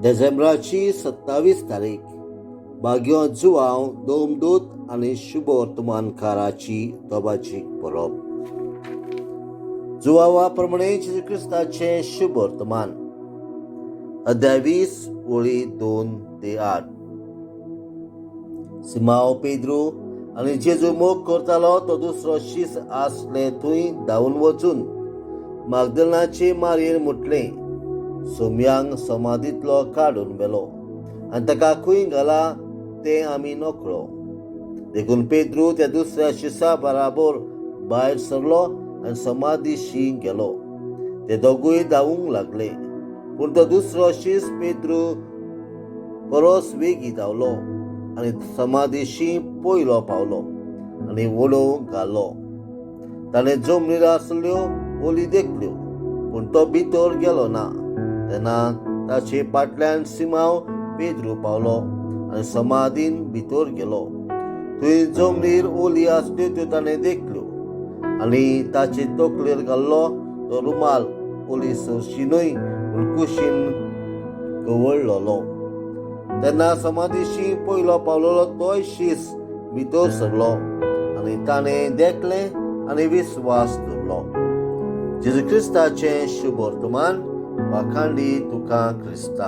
देझेंब्राची 27 तारीख, भाग्यो जुवांव दोमदूत आनी शुभ वर्तमानकाराची दोबाची परब. जुवावा प्रमाणे जेजू क्रिस्ताचें शुभ वर्तमान, अध्याय 20, वळी 2 ते 8. सिमाव पेद्रू आनी जेजू मोग करतालो तो दुसरो शीस आसले थंय धांवून वचून मागदलनाचे मारयेन म्हटलें, सोमयांक समाधींतलो काडून व्हेलो आनी ताका खंय घाला तें आमी नकळो. देखून पेद्रू त्या दुसऱ्या शिसा बराबर भायर सरलो आनी समाधीशी गेलो. ते दोगूय धांवूंक लागले, पूण तो दुसरो शीस पेद्रू परस वेगीं धांवलो आनी समाधीशी पयलो पावलो आनी वडोव घालो. ताणें जमनीर आसल्यो ओली देखल्यो, पूण तो भितर गेलो ना. तेन्ना ताचे फाटल्यान सिमाव पेद्रू पावलो आनी समाधीन भितर गेलो. थंय जमनीर ओली आसल्यो त्यो ताणें देखल्यो आनी ताचे तकलेर घाल्लो तो रुमाल ओली सरशी न्हय, पूण कुशीन कवळ्ळलो. तेन्ना समाधीशी पयलो पावलेलो तोय शीस भितर सरलो आनी ताणें देखलें आनी विस्वास दवरलो. जेजू क्रिस्ताचें शुभ वर्तमान. वाखांडी तुका क्रिस्ता.